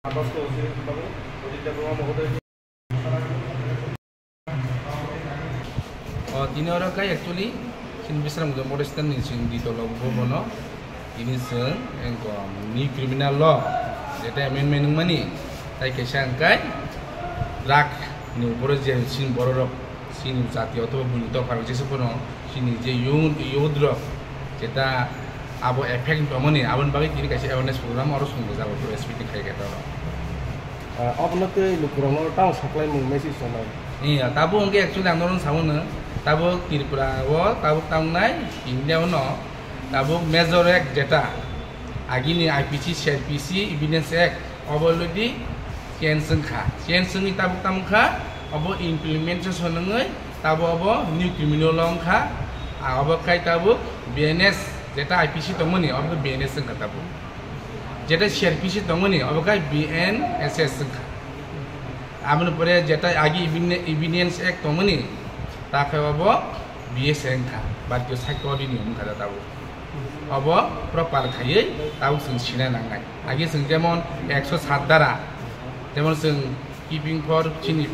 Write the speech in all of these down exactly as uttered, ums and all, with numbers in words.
O, tini oro kai actually chini Bisramganj model stand ni chini ditolo bobono tini chwng engko new criminal law jeta amendment wngmani tai kaisa hwnkhe drug ni upore je chini bororok chini jati othoba buini dopha rok jesa phano chini je youth, youth rok jeta abo effect tongmani aboni bagwi tini kaisa awareness program oro chwng rijak S P ni khai khe oro. Ah, obono tei lukurokno tamo saklaimung message tongnai. Iya, tabuk hwnkhe actually ang norokno sao hwno, tabuk Tripura o tabuk tangnai India o no tabuk Major Act jeta agini I P C, C R P C, Evidence Act obo already change wngkha. Change wngwi tabuk tamo kha, obo implementation wngwi tabuk obo new criminal law wngkha. Ah, obo khai tabuk B N S jeta I P C tongmani obo B N S wngkha tabuk. Jeta C R P C tongmani obo khai B N S S wngkha. Aboni pore jeta agi Evidence Act tongmani ta khai obo B S A wngkha, Bharatiya Sakya Adhiniyam wngkha da tabuk. Obo proper khaiwi tabuk chwng sina nangnai. Agi chwng jemon ekso sat dara, jemon chwng keeping for chini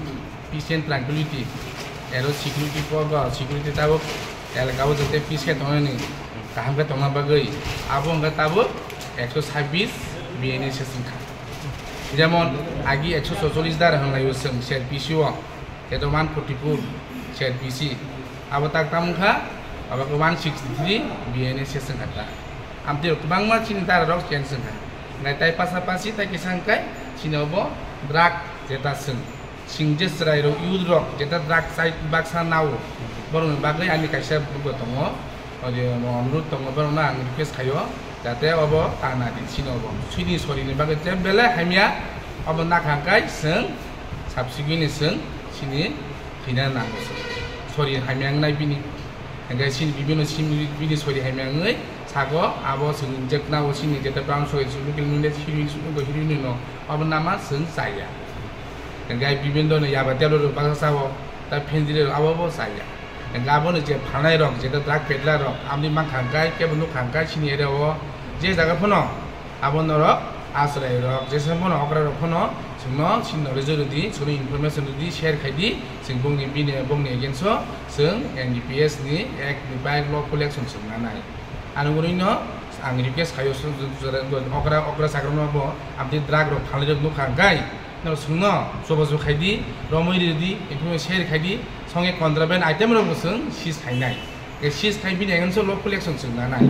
peace and tranquility, ero security po-, security tabuk elaka o jate peace khe tongnani, kaham khe tongna bagwi abo wngkha tabuk ekso sabbish B N S S wngkha. Jemon agi ekso socholish dara hwnlaio chwng C R P C o, jeto one forty-four C R P C, abo tak tamo wngkha, abo khe one sixty-three B N S S wngkha ta. Amtwi rok kwbangma chini dara rok change wngkha. Nai tai pasapasi tai kisa hwnkhe chini obo drug jeta chwng, chwng je chwrai rok, youth rok jeta drug chai baksa nao, borokni bagwi ani kaisa bugo tongo. Ode mo onurudh tongo, borokno ang request khaio, jate obo tana di, chini obo. Chini sorini bagwi je belai hamya, obo nakha kai chwng subsequently chwng chini thwina nango chwng. Sori hamya wngnai bini. Hingke chini bibino chini bini sori hamya wngwi sago, abo chwng injek nao chini jete brown soi chwng local nunde heroin soi heroin no, obo nama chwng chaya. Hingke bibino no yaba telo rok baksa sao, ta phenjire rok abo bo chaya. Hingke abono je phalnai rok, jeta drug peddler rok, amni mankha hingke, kebo nukha hingke, chini area o je jaga phano abo norok asrai rok, jesa phano okra rok phano chwngno, chini knowledge rwdi, chwngno information rwdi, share khaidi, chwng bongni bini, bongni against o chwng N D P S ni act ni bai lawful action chwng nanai. Ano wnwi no ang request khaio, okra, okra chakrokno bo, amtwi drug rok phalnai rok nukha hingke, Norok chwngno chubachu khaidi, romwi ridi, information share khaidi, songkhe contraband item rokbo chwng seize khainai. Khe seize khai bini against o lawful action chwng nanai.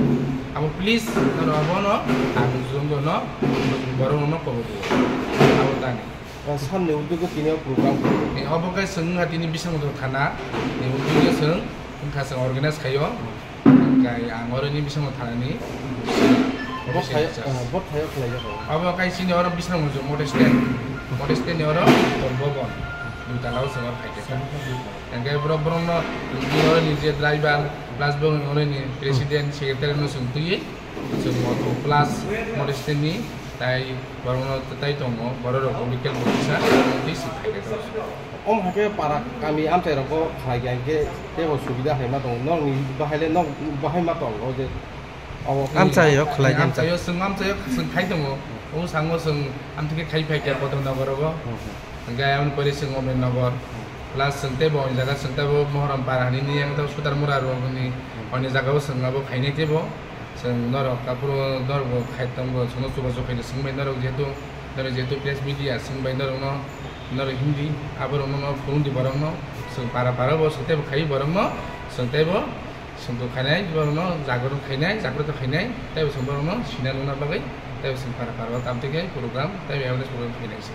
Abo please norok abono ang jwngno borokno kobo bo. Abo tani. Samni uddog tini o program. Obo khe chwng wngkha tini Bisramganj thana ni uddog chwng wngkha chwng organize khaio. Hingkai ang oroni bisingo thanani Bo official thayo, charge. Ah, bo thayo khlaijak kho. Abo kai chini oro Bisramganj model stand, model stand ni oro Tol Bhaban, dui tala o chwng oro khaikhe. Hingkai borok, borokno bini oroni je driver plus bo oroni president, secretary no chwng twiwi chwng moto plus model stand ni tai Borokno tai tongo, borok rok bo weekend bo kisa tei si khaikhe tongo. Om hakhe para kami amchai rok bo khlai khe hingke tebo subida hai ma tongo. Nokni bahai le nok bahai ma tongo je. Amchai rok khlai khe amchai o chwng, amchai o chwng khai tongo. O sango chwng amtike khai phai khe Bodol Nogor rogo. Hmm, hmm. Hingke ayang pore chwng Omen Nogor. Hmm. Plus chwng tebo oni jaga chwng tebo Mohoram para hani ni yang tebo Sutar Mura rok ni. Hmm. Oni jaga o chwng abo khainai tebo. Chwng norok aphuru norok bo khai tongo, chwngno chubachu khaidi, chwng bai norok jehetu, norok jehetu press media, chwng bai norokno, norok Hindi, aborokno no phurung di borokno, chwng para para bo chwng teibo khai borokno, chwng teibo, chwng bo khainai, borokno jagrut khainai, jagrut khainai, teibo chwng borokno sina nuna bagwi, teibo chwng para para o tamtwi khe program, teibo awareness program khainai se.